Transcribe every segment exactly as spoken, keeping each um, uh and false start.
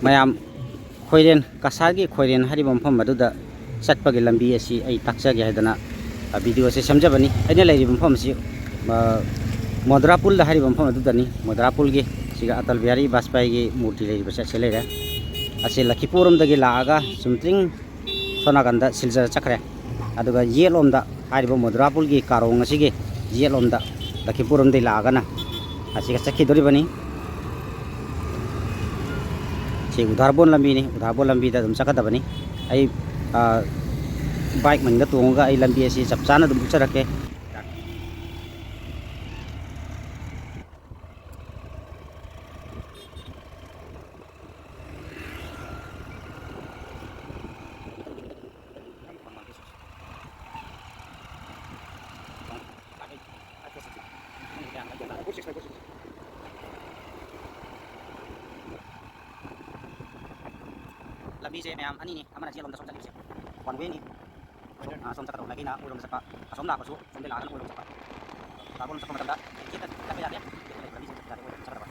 ꯃꯌꯥꯝ, ꯈꯣꯏꯔꯦꯟ, ꯀꯁꯥꯔꯒꯤ ꯈꯣꯏꯔꯦꯟ ꯍꯥꯏꯔꯤꯕ ꯃꯐꯝ ꯑꯗꯨꯗ ꯆꯠꯄꯒꯤ ꯂꯝꯕꯤ ꯑꯁꯤ ꯑꯩ ꯇꯥꯛꯆꯒꯦ ꯍꯥꯏꯗꯅ, ꯑ, video ꯑꯁꯤ ꯁꯦꯝꯖꯕꯅꯤ꯫ ꯑꯩꯅ ꯂꯩꯔꯤꯕ ꯃꯐꯝ ꯑꯁꯤ, ꯑ, ꯃꯣꯗ꯭ꯔꯥ ꯄꯨꯜꯗ ꯍꯥꯏꯔꯤꯕ ꯃꯐꯝ ꯑꯗꯨꯗꯅꯤ꯫ ꯃꯣꯗ꯭ꯔꯥ ꯄꯨꯜꯒꯤ ꯁꯤꯒ ꯑꯇꯜ ꯕꯤꯍꯥꯔꯤ ꯕꯥꯖꯄꯥꯏꯒꯤ ꯃꯨꯔꯇꯤ ꯂꯩꯔꯤꯕꯁꯦ ꯑꯁꯤ ꯂꯩꯔꯦ꯫ ꯑꯁꯤ ꯂꯈꯤꯄꯨꯔ ꯔꯣꯝꯗꯒꯤ ꯂꯥꯛꯑꯒ ꯆꯨꯝꯇ꯭ꯔꯤꯡ ꯁꯣꯝ ꯅꯥꯀꯟꯗ ꯁꯤꯜꯆꯔ ꯆꯠꯈ꯭ꯔꯦ꯫ ꯑꯗꯨꯒ ꯌꯦꯠꯂꯣꯝꯗ ꯍꯥꯏꯔꯤꯕ ꯃꯣꯗ꯭ꯔꯥ ꯄꯨꯜꯒꯤ ꯀꯥꯔꯣꯡ ꯑꯁꯤꯒꯤ ꯌꯦꯠꯂꯣꯝꯗ ꯂꯈꯤꯄꯨꯔ ꯔꯣꯝꯗꯒꯤ ꯂꯥꯛꯑꯒꯅ ꯑꯁꯤꯒ ꯆꯠꯈꯤꯗꯣꯔꯤꯕꯅꯤ꯫ ꯁꯤ ꯎꯙꯥꯔꯕꯣꯟ ꯂꯝꯕꯤꯅꯤ꯫ ꯎꯙꯥꯔꯕꯣꯟ ꯂꯝꯕꯤꯗ ꯑꯗꯨꯝ ꯆꯠꯀꯗꯕꯅꯤ꯫ ꯑꯩ, ꯑ, bike ꯃꯅꯤꯡꯗ ꯇꯣꯡꯉꯒ ꯑꯩ ꯂꯝꯕꯤ ꯑꯁꯤ ꯆꯞ ꯆꯥꯅ ꯑꯗꯨꯝ ꯎꯠꯆꯔꯛꯀꯦ꯫ ꯂꯝꯕꯤꯁꯦ ꯃꯌꯥꯝ ꯑꯅꯤꯅꯤ, ꯑꯃꯅ ꯌꯦꯠꯂꯣꯝꯗ ꯁꯣꯝ ꯆꯠꯈꯤꯕꯁꯦ, one way ꯅꯤ꯫ ꯑꯁꯣꯝ, ꯑ, ꯁꯣꯝ ꯆꯠꯀꯗꯧꯕ ꯅꯥꯒꯤꯅ ꯑꯣꯏꯔꯣꯝꯗ ꯆꯠꯄ, ꯑꯁꯣꯝ ꯂꯥꯛꯄꯁꯨ ꯁꯣꯝꯗ ꯂꯥꯛꯑꯒꯅ ꯑꯣꯏꯔꯣꯝ ꯆꯠꯄ꯫ ꯂꯥꯛꯄ ꯆꯠꯄ ꯃꯇꯝꯗ ꯌꯦꯠꯇ ꯆꯠꯄ ꯌꯥꯗꯦ, ꯌꯦꯠꯇ ꯂꯩꯕ ꯂꯝꯕꯤꯁꯦ ꯆꯠꯄ ꯌꯥꯗꯦ, ꯑꯣꯏꯔꯣꯝ ꯆꯠꯀꯗꯕ꯫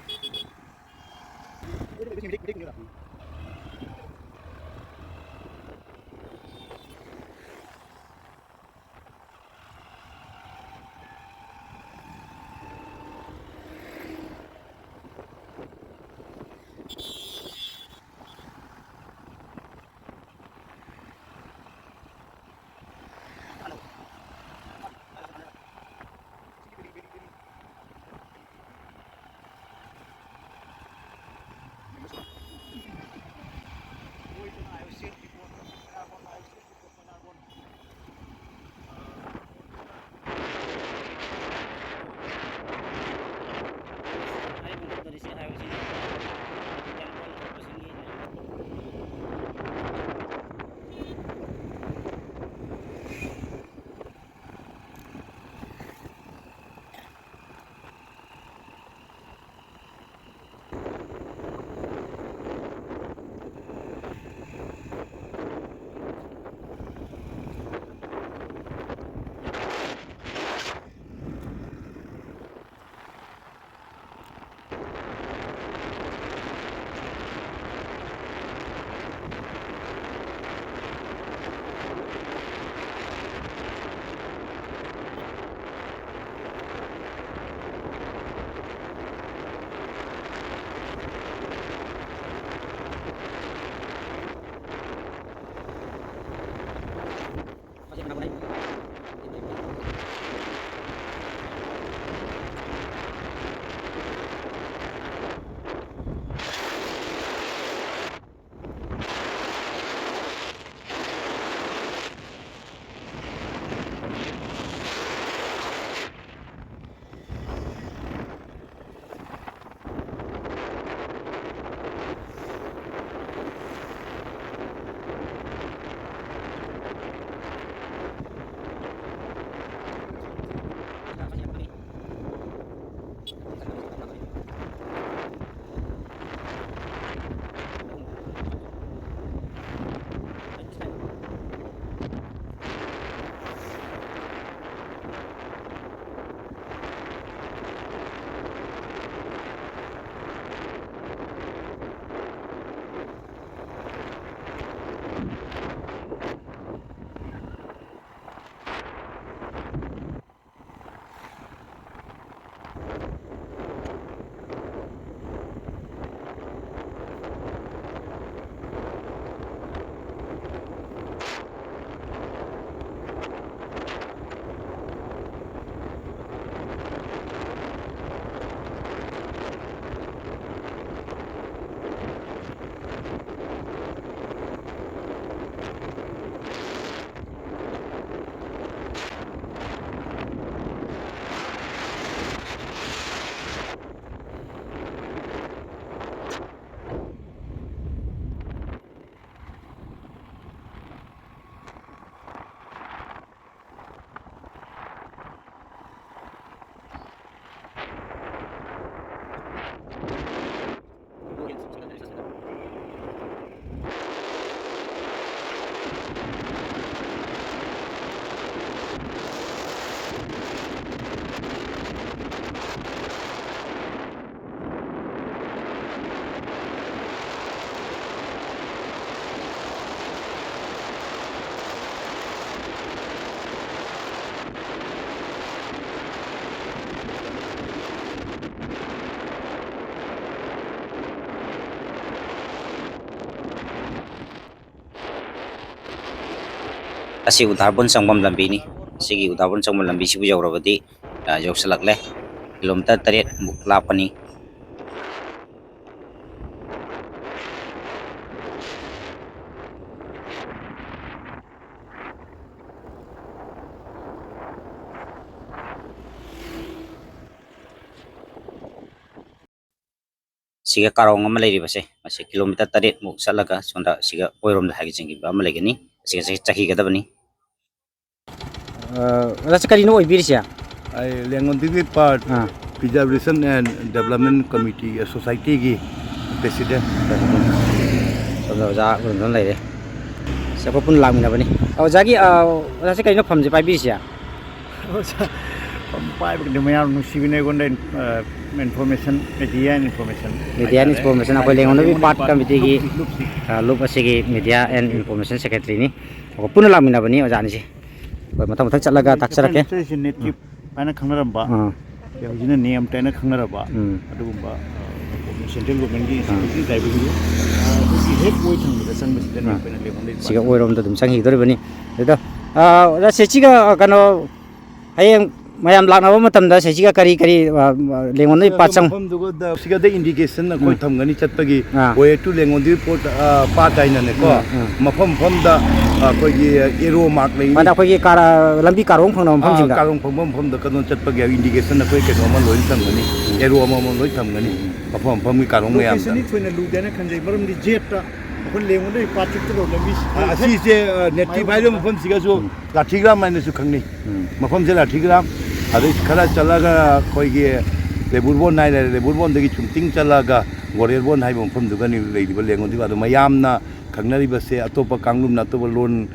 ꯑꯁꯤ ꯎꯗꯥꯔꯕꯨꯟ ꯆꯪꯐꯝ ꯂꯝꯕꯤꯅꯤ꯫ ꯑꯁꯤꯒꯤ ꯎꯗꯥꯔꯕꯨꯟ ꯆꯪꯐꯝ ꯂꯝꯕꯤꯁꯤꯕꯨ ꯌꯧꯔꯕꯗꯤ, ꯑ, ꯌꯧꯁꯤꯜꯂꯛꯂꯦ꯫ ꯀꯤꯂꯣꯃꯤꯇꯔ ꯇꯔꯦꯠ ꯃꯨꯛ ꯂꯥꯞꯀꯅꯤ꯫ ꯁꯤꯒ ꯀꯥꯔꯣꯡ ꯑꯃ ꯂꯩꯔꯤꯕꯁꯦ, ꯃꯁꯤ ꯀꯤꯂꯣꯃꯤꯇꯔ ꯇꯔꯦꯠ ꯃꯨꯛ ꯆꯠꯂꯒ ꯁꯣꯝꯗ ꯁꯤꯒ ꯑꯣꯏꯔꯣꯝꯗ ꯍꯥꯏꯒꯠꯆꯈꯤꯕ ꯑꯃ ꯂꯩꯒꯅꯤ꯫ ꯑꯁꯤꯒ ꯆꯠꯈꯤꯒꯗꯕꯅꯤ꯫ ꯑ, ꯑꯣꯖꯥ, ꯁꯤ ꯀꯔꯤꯅꯣ ꯑꯣꯏꯕꯤꯔꯤꯁꯦ? ꯑꯩ ꯂꯦꯡꯉꯣꯟꯗꯤꯕꯤ ꯄꯥꯠ ꯑꯥ꯫ Preservation and Development Committee, ꯑ, Society ꯒꯤ president꯫ ꯁꯣꯝꯗ ꯑꯣꯖꯥ ꯒꯨꯔꯨꯝꯖꯝ ꯂꯩꯔꯦ꯫ ꯁꯤ ꯑꯩꯈꯣꯏ ꯄꯨꯟꯅ ꯂꯥꯛꯃꯤꯟꯅꯕꯅꯤ꯫ ꯑꯣꯖꯥꯒꯤ, ꯑ, ꯑꯣꯖꯥꯁꯦ ꯀꯔꯤꯅꯣ ꯐꯝꯁꯦ ꯄꯥꯏꯕꯤꯔꯤꯁꯦ? ꯑꯣꯖꯥ, ꯐꯝ ꯄꯥꯏꯕꯒꯤꯗꯤ ꯃꯌꯥꯝ ꯅꯨꯡꯁꯤꯕꯤꯅ ꯑꯩꯉꯣꯟꯗ, ꯑ, information, media and information media and ꯍꯥꯏꯇꯥꯔꯦ꯫ Information, ꯑꯩꯈꯣꯏ ꯂꯦꯡꯉꯣꯟꯗꯤꯕꯤ ꯄꯥꯠ ꯂꯦꯡꯉꯣꯟꯗꯤꯕꯤ ꯄꯥꯠ ꯀꯃꯤꯇꯤꯒꯤ, ꯂꯨꯞꯁꯤ, ꯂꯨꯞꯁꯤ꯫ ꯑ, ꯂꯨꯞ ꯑꯁꯤꯒꯤ media and information secretary ꯅꯤ꯫ ꯑꯩꯈꯣꯏ ꯄꯨꯟꯅ ꯂꯥꯛꯃꯤꯟꯅꯕꯅꯤ ꯑꯣꯖꯥꯅꯤꯁꯦ꯫ ꯑꯩꯈꯣꯏ ꯃꯊꯪ ꯃꯊꯪ ꯆꯠꯂꯒ ꯇꯥꯛꯆꯔꯛꯀꯦ꯫ Native ꯍꯥꯏꯅ ꯈꯪꯅꯔꯝꯕ, ꯎꯝ꯫ ꯍꯧꯖꯤꯛꯅ NEM ꯍꯥꯏꯅ ꯈꯪꯅꯔꯕ, ꯎꯝ꯫ ꯑꯗꯨꯒꯨꯝꯕ, ꯑ, central government ꯒꯤ, ꯎꯝ꯫ Institution ꯍꯥꯏꯕꯒꯤ, ꯑ, ꯑꯩꯈꯣꯏꯒꯤ ꯍꯦꯛ ꯑꯣꯏ ꯊꯪꯕꯗ ꯆꯪꯕꯁꯤꯗꯅꯤ ꯎꯝ꯫ ꯑꯩꯈꯣꯏꯅ ꯂꯦꯡꯉꯣꯟꯗ ꯁꯤꯒ ꯑꯣꯏꯔꯣꯝꯗ ꯑꯗꯨꯝ ꯆꯪꯈꯤꯗꯣꯔꯤꯕꯅꯤ꯫ ꯑꯗꯣ, ꯑ, ꯑꯣꯖꯥ, ꯁꯤꯒ, ꯑ, ꯀꯩꯅꯣ, ꯍꯌꯦꯡ ꯃꯌꯥꯝ ꯂꯥꯛꯅꯕ ꯃꯇꯝꯗ ꯁꯤꯒ ꯀꯔꯤ ꯀꯔꯤ, ꯑ, ꯂꯦꯡꯉꯣꯟꯗ ꯄꯥꯠ ꯆꯪ- ꯃꯐꯝꯗꯨꯒ ꯁꯤꯒꯗ indication ꯑꯩꯈꯣꯏ ꯎꯝ꯫ ꯊꯝꯒꯅꯤ ꯆꯠꯄꯒꯤ ꯑꯥ꯫ Way to ꯂꯦꯡꯉꯣꯟꯗꯤ ꯄꯣꯠ, ꯑ, ꯄꯥꯠ ꯍꯥꯏꯅꯅꯦꯀꯣ꯫ ꯎꯝ, ꯎꯝ꯫ ꯃꯐꯝ ꯃꯐꯝꯗ ꯑꯩꯈꯣꯏꯒꯤ arrow mark ꯂꯩꯅꯤ꯫ ꯃꯥꯅ ꯑꯩꯈꯣꯏꯒꯤ ꯀꯥꯔ-, ꯂꯝꯕꯤ ꯀꯥꯔꯣꯡ ꯐꯪꯅꯕ ꯑꯥ, ꯃꯐꯝꯁꯤꯡꯗ꯫ ꯀꯥꯔꯣꯡ ꯐꯪꯕ ꯃꯐꯝꯗ ꯀꯩꯅꯣ ꯆꯠꯄꯒꯤ indication ꯑꯩꯈꯣꯏ ꯀꯩꯅꯣ ꯑꯃ ꯂꯣꯏꯅ ꯊꯝꯒꯅꯤ꯫ ꯎꯝ꯫ Arrow ꯑꯃꯃꯝ ꯂꯣꯏ ꯊꯝꯒꯅꯤ꯫ ꯎꯝ꯫ ꯃꯐꯝ ꯃꯐꯝꯒꯤ ꯀꯥꯔꯣꯡ ꯃꯌꯥꯝꯗ꯫ Location ꯗꯤ ꯊꯣꯏꯅ ꯂꯨꯗꯦꯅ ꯈꯟꯖꯩ, ꯃꯔꯝꯗꯤ ꯖꯦꯠꯇ ꯑꯩꯈꯣꯏ ꯂꯦꯡꯉꯣꯟꯗ ꯄꯥꯠ ꯆꯠꯀꯗꯧꯕ ꯂꯝꯕꯤꯁꯤ ꯑꯥ, ꯑꯁꯤꯁꯦ, ꯑ, ꯅꯦꯇꯤꯚ ꯍꯥꯏꯔꯤꯕ ꯃꯐꯝꯁꯤꯒꯁꯨ ꯎꯝ꯫ ꯂꯥꯊꯤꯒ꯭ꯔꯥꯝ ꯍꯥꯏꯅꯁꯨ ꯈꯪꯅꯩ꯫ ꯎꯝ꯫ ꯃꯐꯝꯁꯦ ꯂꯥꯊꯤꯒ꯭ꯔꯥꯝ꯫ ꯑꯗꯩ ꯈꯔ ꯆꯠꯂꯒ ꯑꯩꯈꯣꯏꯒꯤ ꯂꯩꯕꯨꯔꯕꯣꯟ ꯍꯥꯏ ꯂꯩꯔꯦ, ꯂꯩꯕꯨꯔꯕꯣꯟꯗꯒꯤ ꯆꯨꯝꯇꯤꯡ ꯆꯠꯂꯒ ꯒꯣꯔꯦꯜꯕꯣꯟ ꯍꯥꯏꯕ ꯃꯐꯝꯗꯨꯒꯅꯤ ꯂꯩꯔꯤꯕ ꯂꯦꯡꯉꯣꯟꯗꯤꯕ꯫ ꯑꯗꯣ ꯃꯌꯥꯝꯅ ꯈꯪꯅꯔꯤꯕꯁꯦ ꯑꯇꯣꯞꯄ ꯀꯥꯡꯂꯨꯞꯅ ꯑꯇꯣꯞꯄ ꯂꯣꯟ,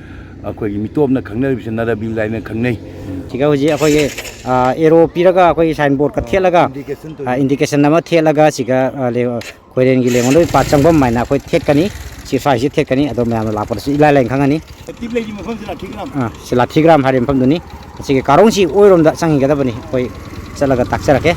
ꯑꯩꯈꯣꯏꯒꯤ ꯃꯤꯇꯣꯞꯅ ꯈꯪꯅꯔꯤꯕꯁꯦ ꯅꯔꯕꯤꯜ ꯍꯥꯏꯅ ꯈꯪꯅꯩ꯫ ꯎꯝ꯫ ꯁꯤꯒ ꯍꯧꯖꯤꯛ ꯑꯩꯈꯣꯏꯒꯤ, ꯑ, arrow ꯄꯤꯔꯒ ꯑꯩꯈꯣꯏꯒꯤ signboard ꯀ ꯑ, ꯊꯦꯠꯂꯒ, indication ꯇꯧꯔꯤ꯫ ꯑ, indication ꯑꯃ ꯊꯦꯠꯂꯒ ꯁꯤꯒ, ꯑ, ꯂꯩ-, ꯈꯣꯏꯔꯦꯟꯒꯤ ꯂꯦꯡꯉꯣꯟꯗꯣꯏ ꯄꯥꯠ ꯆꯪꯐꯝ ꯍꯥꯏꯅ ꯑꯩꯈꯣꯏ ꯊꯦꯠꯀꯅꯤ꯫ ꯁꯤ ꯁ꯭ꯋꯥꯏꯁꯤ ꯊꯦꯠꯀꯅꯤ꯫ ꯑꯗꯣ ꯃꯌꯥꯝꯅ ꯂꯥꯛꯄꯗꯁꯨ ꯏꯂꯥꯏ ꯂꯥꯏꯅ ꯈꯪꯉꯅꯤ꯫ Active ꯂꯩꯔꯤ ꯃꯐꯝꯁꯤ ꯂꯥꯊꯤꯒ꯭ꯔꯥꯝ꯫ ꯑꯥ, ꯁꯤ ꯂꯥꯊꯤꯒ꯭ꯔꯥꯝ ꯍꯥꯏꯔꯤꯕ ꯃꯐꯝꯗꯨꯅꯤ꯫ ꯑꯁꯤꯒꯤ ꯀꯥꯔꯣꯡꯁꯤ ꯑꯣꯏꯔꯣꯝꯗ ꯆꯪꯈꯤꯒꯗꯕꯅꯤ꯫ ꯑꯩꯈꯣꯏ ꯆꯠꯂꯒ ꯇꯥꯛꯆꯔꯛꯀꯦ꯫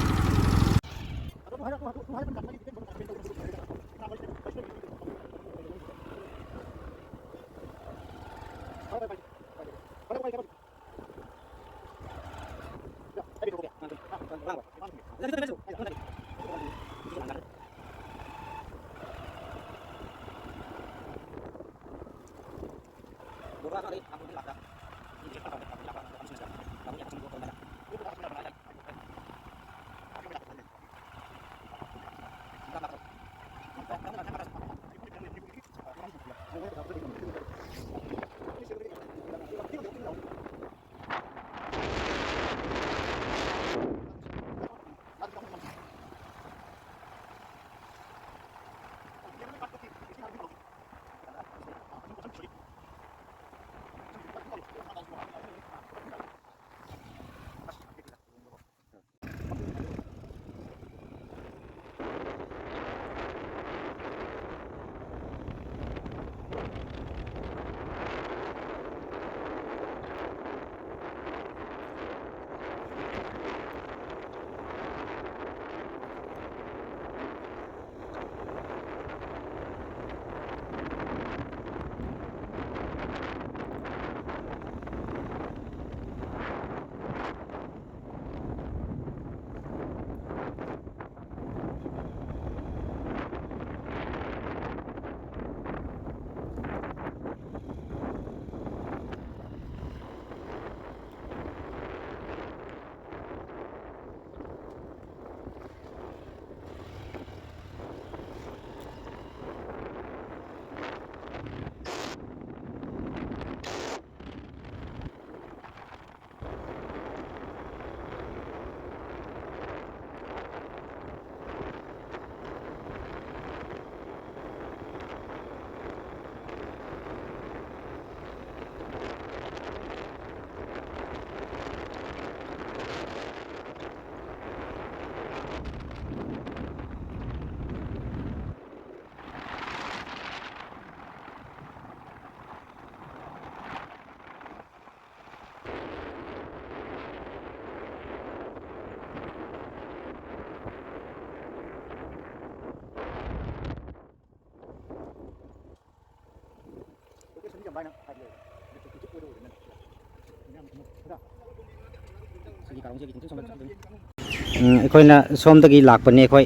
ꯎꯝ, ꯑꯩꯈꯣꯏꯅ ꯁꯣꯝꯗꯒꯤ ꯂꯥꯛꯄꯅꯦ꯫ ꯑꯩꯈꯣꯏ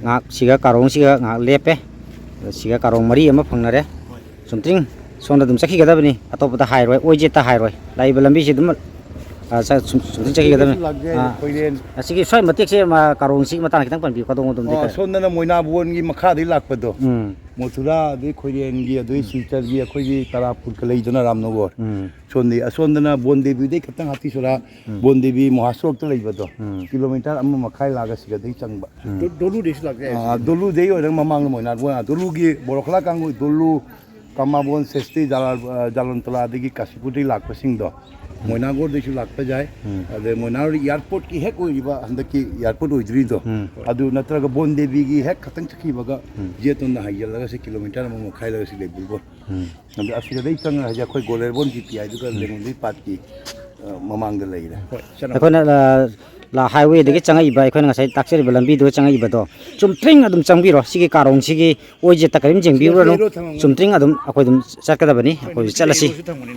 ꯉꯥꯏꯍꯥꯛ ꯁꯤꯒ ꯀꯥꯔꯣꯡꯁꯤꯒ ꯉꯥꯏꯍꯥꯛ ꯂꯦꯞꯄꯦ꯫ ꯑꯗ ꯁꯤꯒ ꯀꯥꯔꯣꯡ ꯃꯔꯤ ꯑꯃ ꯐꯪꯅꯔꯦ꯫ ꯆꯨꯝꯗ꯭ꯔꯤꯡ꯫ ꯁꯣꯝꯗ ꯑꯗꯨꯝ ꯆꯠꯈꯤꯒꯗꯕꯅꯤ, ꯑꯇꯣꯞꯄꯗ ꯍꯥꯏꯔꯣꯏ, ꯑꯣꯏꯖꯦꯠꯇ ꯍꯥꯏꯔꯣꯏ, ꯂꯥꯛꯏꯕ ꯂꯝꯕꯤꯁꯤ ꯑꯗꯨꯝ, ꯑ, ꯆ-, ꯁꯨꯝ, ꯁꯨꯝ ꯆꯠꯈꯤꯒꯗꯕꯅꯤ꯫ ꯂꯥꯛꯆꯩ, ꯑꯥ꯫ ꯈꯣꯏꯔꯦꯟ꯫ ꯑꯁꯤꯒꯤ ꯁ꯭ꯋꯥꯏ ꯃꯇꯦꯛꯁꯦ, ꯃ, ꯀꯥꯔꯣꯡꯁꯤꯒꯤ ꯃꯇꯥꯡꯗ ꯈꯤꯇꯪ ꯄꯟꯕꯤꯌꯨ, ꯀꯗꯣꯝ ꯀꯗꯣꯝꯗꯤ ꯑꯣ, ꯈꯔ ꯑꯁꯣꯝꯗꯅ ꯃꯣꯏꯅꯥꯕꯣꯟꯒꯤ ꯃꯈꯥꯗꯒꯤ ꯂꯥꯛꯄꯗꯣ꯫ ꯎꯝ꯫ ꯃꯣꯊꯨꯔꯥ, ꯑꯗꯩ ꯈꯣꯏꯔꯦꯟꯒꯤ, ꯑꯗꯩ ꯎꯝ꯫ ꯁꯤꯜꯆꯔꯒꯤ, ꯑꯩꯈꯣꯏꯒꯤ ꯇꯔꯥꯄꯨꯔ ꯂꯩꯗꯅ, ꯔꯥꯝꯅꯒꯔ꯫ ꯎꯝ꯫ ꯁꯣꯝꯗꯤ, ꯑꯁꯣꯝꯗꯅ ꯕꯣꯟꯗꯦꯕꯤꯗꯩ ꯈꯤꯇꯪ ꯍꯥꯇꯤ ꯁꯣꯔꯥ, ꯎꯝ꯫ ꯕꯣꯟꯗꯦꯕꯤ ꯃꯣꯍꯥꯁꯣꯔꯣꯛꯇ ꯂꯩꯕꯗꯣ, ꯎꯝ꯫ ꯀꯤꯂꯣꯃꯤꯇꯔ ꯑꯃ ꯃꯈꯥꯏ ꯂꯥꯛꯑꯒ ꯁꯤꯒꯗꯩ ꯆꯪꯕ꯫ ꯗꯣ-, ꯗꯣꯂꯨꯗꯩꯁꯨ ꯂꯥꯛꯄ ꯌꯥꯏ꯫ ꯑꯥ, ꯗꯣꯂꯨꯗꯩ ꯑꯣꯏꯔꯒ ꯃꯃꯥꯡꯗ ꯃꯣꯏꯅꯥ-, ꯗꯣꯂꯨꯒꯤ ꯕꯣꯔꯣꯈꯂꯥ ꯀꯥꯡꯕꯨ, ꯗꯣꯂꯨ, ꯀꯃꯥꯕꯣꯟ, ꯁꯦꯁꯇꯤ, ꯖꯥꯂꯥꯜ-, ꯑ, ꯖꯥꯂꯣꯟꯇꯣꯂꯥꯗꯒꯤ ꯀꯥꯁꯤꯄꯨꯔꯗꯒꯤ ꯂꯥꯛꯄꯁꯤꯡꯗꯣ, ꯎꯝ꯫ ꯃꯣꯏꯅꯥꯒꯣꯔꯗꯩꯁꯨ ꯂꯥꯛꯄ ꯌꯥꯏ꯫ ꯎꯝ꯫ ꯑꯗꯩ ꯃꯣꯏꯅꯥꯒꯣꯔ ꯏꯌꯥꯔꯄꯣꯔꯠꯀꯤ ꯍꯦꯛ ꯑꯣꯏꯔꯤꯕ ꯍꯟꯗꯛꯀꯤ ꯏꯌꯥꯔꯄꯣꯔꯠ ꯑꯣꯏꯗ꯭ꯔꯤꯗꯣ, ꯎꯝ꯫ ꯑꯗꯨ ꯅꯠꯇ꯭ꯔꯒ ꯕꯣꯟꯗꯦꯕꯤꯒꯤ ꯍꯦꯛ ꯈꯇꯪ ꯆꯠꯈꯤꯕꯒ ꯎꯝ꯫ ꯖꯦꯠꯇꯣꯟꯗ ꯍꯥꯏꯖꯤꯜꯂꯒ ꯁꯤ ꯀꯤꯂꯣꯃꯤꯇꯔ ꯑꯃ ꯃꯈꯥꯏ ꯂꯩꯔꯒ ꯁꯤ ꯂꯩꯕꯤꯔꯤꯕꯣ꯫ ꯎꯝ꯫ ꯑꯗ ꯑꯁꯤꯗꯩ ꯆꯪꯉꯒ ꯍꯧꯖꯤꯛ ꯑꯩꯈꯣꯏ ꯒꯣꯂꯦꯔꯕꯣꯟ ꯖꯤ ꯄꯤ ꯑꯥꯏꯗꯨꯒ ꯎꯝ꯫ ꯂꯦꯡꯉꯣꯟꯗꯩ ꯄꯥꯠꯀꯤ, ꯑ, ꯃꯃꯥꯡꯗ ꯂꯩꯔꯦ꯫ ꯍꯣꯏ, ꯆꯠꯂꯣ꯫ ꯑꯩꯈꯣꯏꯅ, ꯑ, ꯂ-, ꯍꯥꯏꯋꯦꯗꯒꯤ ꯆꯪꯉꯛꯏꯕ, ꯑꯩꯈꯣꯏꯅ ꯉꯁꯥꯏ ꯇꯥꯛꯆꯔꯤꯕ ꯂꯝꯕꯤꯗꯨꯒ ꯆꯪꯉꯛꯏꯕꯗꯣ, ꯆꯨꯝꯇ꯭ꯔꯤꯡ ꯑꯗꯨꯝ ꯆꯪꯕꯤꯔꯣ꯫ ꯁꯤꯒꯤ ꯀꯥꯔꯣꯡꯁꯤꯒꯤ ꯑꯣꯏꯖꯦꯠꯇ ꯀꯔꯤꯝ ꯌꯦꯡꯕꯤꯔꯨꯔꯅꯨ꯫ ꯁꯤ ꯊꯝꯃꯝꯃꯣ꯫ ꯆꯨꯝꯇ꯭ꯔꯤꯡ ꯑꯗꯨꯝ ꯑꯩꯈꯣꯏ ꯑꯗꯨꯝ ꯆꯠꯀꯗꯕꯅꯤ꯫ ꯑꯩꯈꯣꯏ ꯆꯠꯂꯁꯤ꯫ ꯁꯤ ꯊꯝꯃꯣꯅꯦ꯫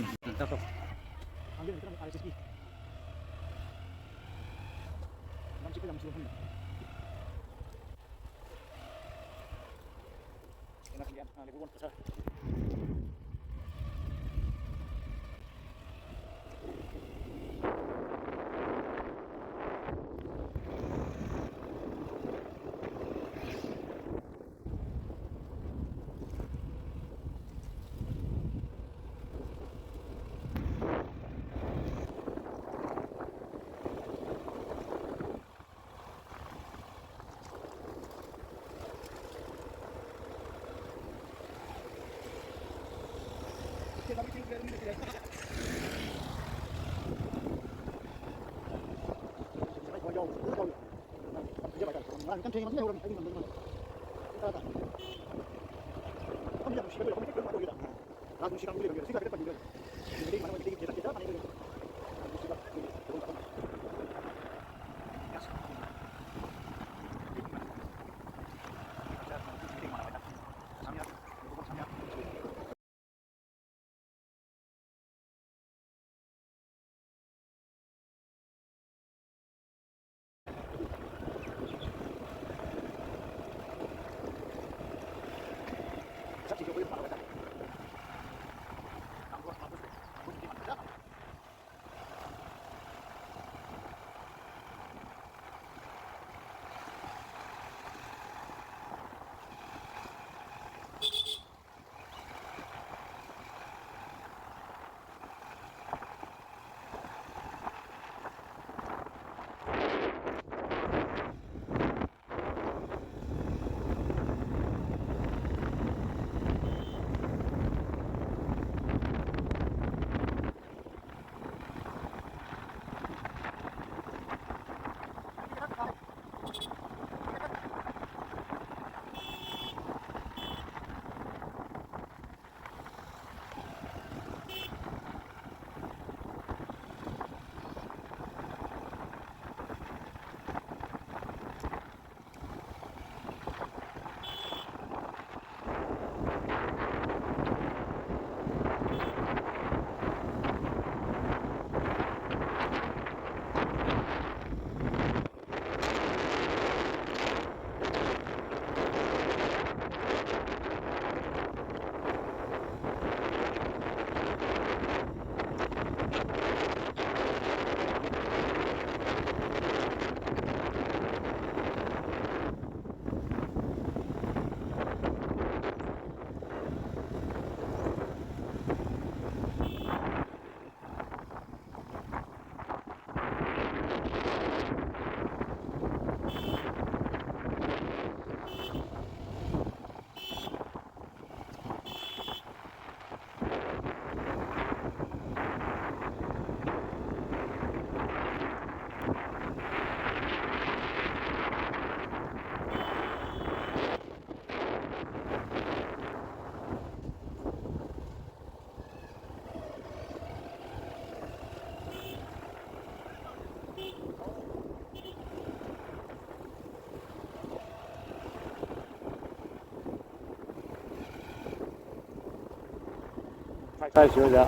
ꯀꯥꯏꯁꯤ ꯑꯣꯖꯥ,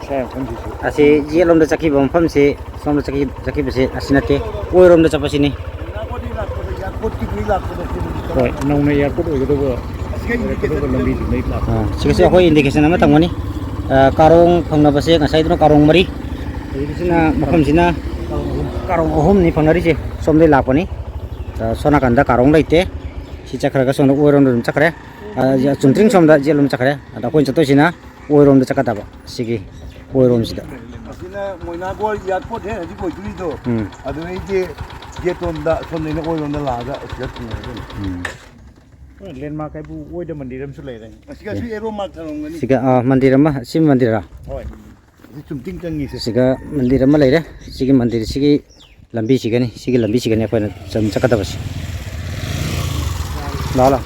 ꯁꯥꯏ ꯃꯐꯝꯁꯤꯁꯨ꯫ ꯑꯁꯤ ꯌꯦꯠꯂꯣꯝꯗ ꯆꯠꯈꯤꯕ ꯃꯐꯝꯁꯤ, ꯁꯣꯝꯗ ꯆꯠꯈꯤ-, ꯆꯠꯈꯤꯕꯁꯤ ꯑꯁꯤ ꯅꯠꯇꯦ, ꯑꯣꯏꯔꯣꯝꯗ ꯆꯠꯄꯁꯤꯅꯤ꯫ ꯃꯣꯏꯅꯥꯒꯣꯗꯤ ꯂꯥꯛꯄꯗ, ꯏꯌꯥꯔꯄꯣꯔꯠꯀꯤꯗꯒꯤ ꯂꯥꯛꯄꯗ ꯁꯤꯗꯤ ꯍꯣꯏ, ꯅꯧꯅ ꯏꯌꯥꯔꯄꯣꯔꯠ ꯑꯣꯏꯒꯗꯧꯕ, ꯑꯁꯤꯒ ꯑꯣꯏꯔꯛꯀꯗꯧꯕ indication ꯂꯝꯕꯤꯗꯨꯅ ꯂꯥꯛꯄ꯫ ꯑꯥ, ꯁꯤꯒꯤꯁꯤ ꯑꯩꯈꯣꯏ indication ꯑꯃ ꯊꯝꯒꯅꯤ꯫ ꯑꯥ, ꯀꯥꯔꯣꯡ ꯐꯪꯅꯕꯁꯦ ꯉꯁꯥꯏꯗꯨꯅ ꯀꯥꯔꯣꯡ ꯃꯔꯤ, ꯍꯧꯖꯤꯛꯀꯤꯁꯤꯅ ꯃꯐꯝꯁꯤꯅ ꯀꯥꯔꯣꯡ ꯑꯍꯨꯝ꯫ ꯀꯥꯔꯣꯡ ꯑꯍꯨꯝꯅꯤ ꯐꯪꯅꯔꯤꯁꯦ, ꯁꯣꯝꯗꯒꯤ ꯂꯥꯛꯄꯅꯤ꯫ ꯑꯥ, ꯁꯣꯝ ꯅꯥꯀꯟꯗ ꯀꯥꯔꯣꯡ ꯂꯩꯇꯦ꯫ ꯁꯤ ꯆꯠꯈ꯭ꯔꯒ ꯁꯣꯝꯗ ꯑꯣꯏꯔꯣꯝꯗ ꯑꯗꯨꯝ ꯆꯠꯈ꯭ꯔꯦ꯫ ꯑꯥ, ꯆꯨꯝꯗ꯭ꯔꯤꯡ ꯁꯣꯝꯗ ꯌꯦꯠꯂꯣꯝ ꯆꯠꯈ꯭ꯔꯦ꯫ ꯑꯗ ꯑꯩꯈꯣꯏꯅ ꯆꯠꯇꯣꯏꯁꯤꯅ ꯑꯣꯏꯔꯣꯝꯗ ꯆꯠꯀꯗꯕ, ꯁꯤꯒꯤ ꯑꯣꯏꯔꯣꯝꯁꯤꯗ꯫ ꯑꯁꯤꯅ ꯃꯣꯏꯅꯥꯒꯣ ꯏꯌꯥꯔꯄꯣꯔꯠ ꯍꯦꯛ ꯍꯧꯖꯤꯛ ꯑꯣꯏꯗꯣꯏꯗꯣ꯫ ꯎꯝ꯫ ꯑꯗꯨꯗꯩꯗꯤ ꯒꯦꯠ ꯂꯣꯝꯗ, ꯁꯣꯝꯗꯩꯅ ꯑꯣꯏꯔꯣꯝꯗ ꯂꯥꯛꯑꯒ ꯑꯁꯤꯗ ꯊꯨꯡꯉꯒꯗꯣꯏꯅꯤ꯫ ꯎꯝ꯫ ꯍꯣꯏ, ꯂꯦꯟꯃꯥꯔꯛ ꯍꯥꯏꯕꯨ ꯑꯣꯏꯗ ꯃꯟꯗꯤꯔ ꯑꯃꯁꯨ ꯂꯩꯔꯦ꯫ ꯑꯁꯤꯒ ꯑꯦ꯫ ꯁꯤ ꯑꯦꯔꯣ ꯃꯥꯔꯛ ꯊꯝꯃꯝꯒꯅꯤ꯫ ꯁꯤꯒ, ꯑꯥ, ꯃꯟꯗꯤꯔ ꯑꯃ, ꯁꯤ ꯃꯟꯗꯤꯔꯔꯣ? ꯍꯣꯏ꯫ ꯑꯁꯤ ꯆꯨꯝꯇꯤꯡ ꯆꯪꯉꯤꯁꯦ꯫ ꯁꯤꯒ ꯃꯟꯗꯤꯔ ꯑꯃ ꯂꯩꯔꯦ꯫ ꯁꯤꯒꯤ ꯃꯟꯗꯤꯔꯁꯤꯒꯤ ꯂꯝꯕꯤꯁꯤꯒꯅꯤ, ꯁꯤꯒꯤ ꯂꯝꯕꯤꯁꯤꯒꯅꯤ ꯑꯩꯈꯣꯏꯅ ꯆꯠ-, ꯆꯠꯀꯗꯕꯁꯦ꯫ ꯂꯥꯛꯑꯣ, ꯂꯥꯛꯑꯣ꯫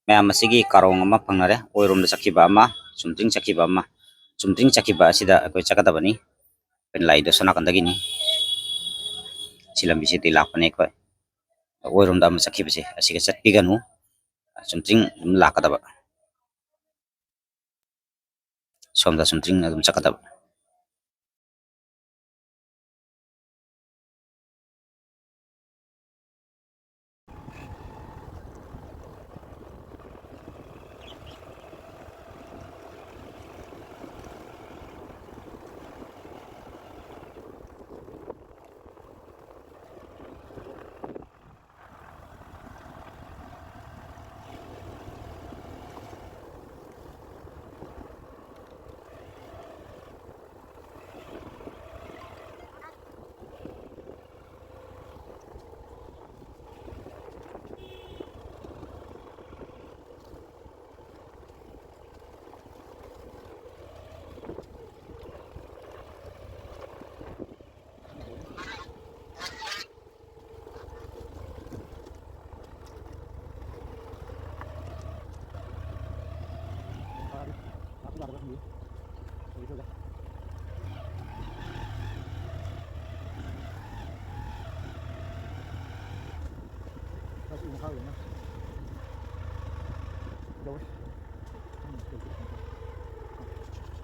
ꯃꯌꯥꯝ ꯑꯁꯤꯒꯤ ꯀꯥꯔꯣꯡ ꯑꯃ ꯐꯪꯅꯔꯦ꯫ ꯑꯣꯏꯔꯣꯝꯗ ꯆꯠꯈꯤꯕ ꯑꯃ, ꯆꯨꯝꯗ꯭ꯔꯤꯡ ꯆꯠꯈꯤꯕ ꯑꯃ, ꯆꯨꯝꯗ꯭ꯔꯤꯡ ꯆꯠꯈꯤꯕ ꯑꯁꯤꯗ ꯑꯩꯈꯣꯏ ꯆꯠꯀꯗꯕꯅꯤ꯫ ꯑꯩꯈꯣꯏꯅ ꯂꯥꯛꯏꯗꯣ ꯁꯣꯝ ꯅꯥꯀꯟꯗꯒꯤꯅꯤ꯫ ꯁꯤ ꯂꯝꯕꯤꯁꯤꯗꯤ ꯂꯥꯛꯄꯅꯦ ꯑꯩꯈꯣꯏ꯫ ꯑꯣꯏꯔꯣꯝꯗ ꯑꯃ ꯆꯠꯈꯤꯕꯁꯦ ꯑꯁꯤꯒ ꯆꯠꯄꯤꯒꯅꯨ꯫ ꯆꯨꯝꯗ꯭ꯔꯤꯡ ꯑꯗꯨꯝ ꯂꯥꯛꯀꯗꯕ꯫ ꯁꯣꯝꯗ ꯆꯨꯝꯗ꯭ꯔꯤꯡ ꯑꯗꯨꯝ ꯆꯠꯀꯗꯕ꯫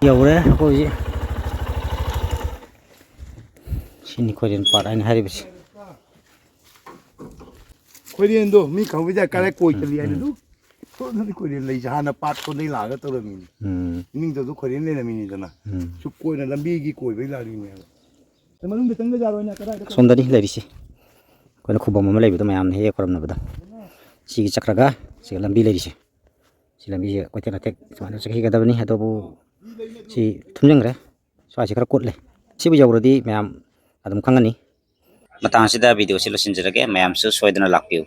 ꯌꯧꯔꯦ ꯑꯩꯈꯣꯏ ꯍꯧꯖꯤꯛ꯫ ꯁꯤꯅꯤ ꯈꯣꯏꯔꯦꯟ ꯄꯥꯠ ꯍꯥꯏꯅ ꯍꯥꯏꯔꯤꯕꯁꯤ꯫ ꯈꯣꯏꯔꯦꯟꯗꯣ ꯃꯤ ꯈꯪꯕꯗ ꯀꯔꯥꯏ ꯀꯣꯏ ꯆꯠꯂꯤ ꯍꯥꯏꯅ ꯑꯗꯨ ꯁꯣꯝꯗꯗꯤ ꯈꯣꯏꯔꯦꯟ ꯂꯩꯁꯦ ꯍꯥꯟꯅ ꯄꯥꯠ ꯁꯣꯝꯗꯩ ꯂꯥꯛꯑꯒ ꯇꯧꯔꯝꯃꯤꯅꯤ꯫ ꯎꯝ꯫ ꯏꯅꯤꯡꯊꯧꯗꯣ ꯈꯣꯏꯔꯦꯟ ꯂꯩꯔꯝꯃꯤꯅꯤꯗꯅ꯫ ꯎꯝ꯫ ꯁꯨꯛ ꯀꯣꯏꯅ ꯂꯝꯕꯤꯒꯤ ꯀꯣꯏꯕꯩ ꯂꯥꯛꯂꯤꯅꯦꯕ꯫ ꯑꯗ ꯃꯅꯨꯡꯗ ꯆꯪꯗ ꯌꯥꯔꯣꯏꯅꯦ, ꯀꯗꯥꯏꯗ ꯑꯁꯣꯝꯗꯅꯤ ꯂꯩꯔꯤꯁꯤ꯫ ꯑꯩꯈꯣꯏꯅ ꯈꯨꯕꯝ ꯑꯃ ꯂꯩꯕꯗꯣ ꯃꯌꯥꯝꯅ ꯍꯦꯛ ꯍꯦꯛ ꯈꯣꯏꯔꯝꯅꯕꯗꯣ꯫ ꯁꯤꯒꯤ ꯆꯠꯈ꯭ꯔꯒ ꯁꯤꯒ ꯂꯝꯕꯤ ꯂꯩꯔꯤꯁꯦ꯫ ꯁꯤ ꯂꯝꯕꯤꯁꯦ ꯀꯣꯏꯊꯦꯛ ꯂꯥꯊꯦꯛ ꯁꯨꯃꯥꯏꯅ ꯆꯠꯈꯤꯒꯗꯕꯅꯤ, ꯑꯗꯨꯕꯨ ꯁꯤ ꯊꯨꯝꯖꯤꯟꯈ꯭ꯔꯦ꯫ ꯁ꯭ꯋꯥꯏꯁꯤ ꯈꯔ ꯀꯨꯠꯂꯦ꯫ ꯁꯤꯕꯨ ꯌꯧꯔꯗꯤ ꯃꯌꯥꯝ ꯑꯗꯨꯝ ꯈꯪꯉꯅꯤ꯫ ꯃꯇꯥꯡ ꯑꯁꯤꯗ video ꯁꯤ ꯂꯣꯏꯁꯤꯟꯖꯔꯒꯦ꯫ ꯃꯌꯥꯝꯁꯨ ꯁꯣꯏꯗꯅ ꯂꯥꯛꯄꯤꯌꯨ꯫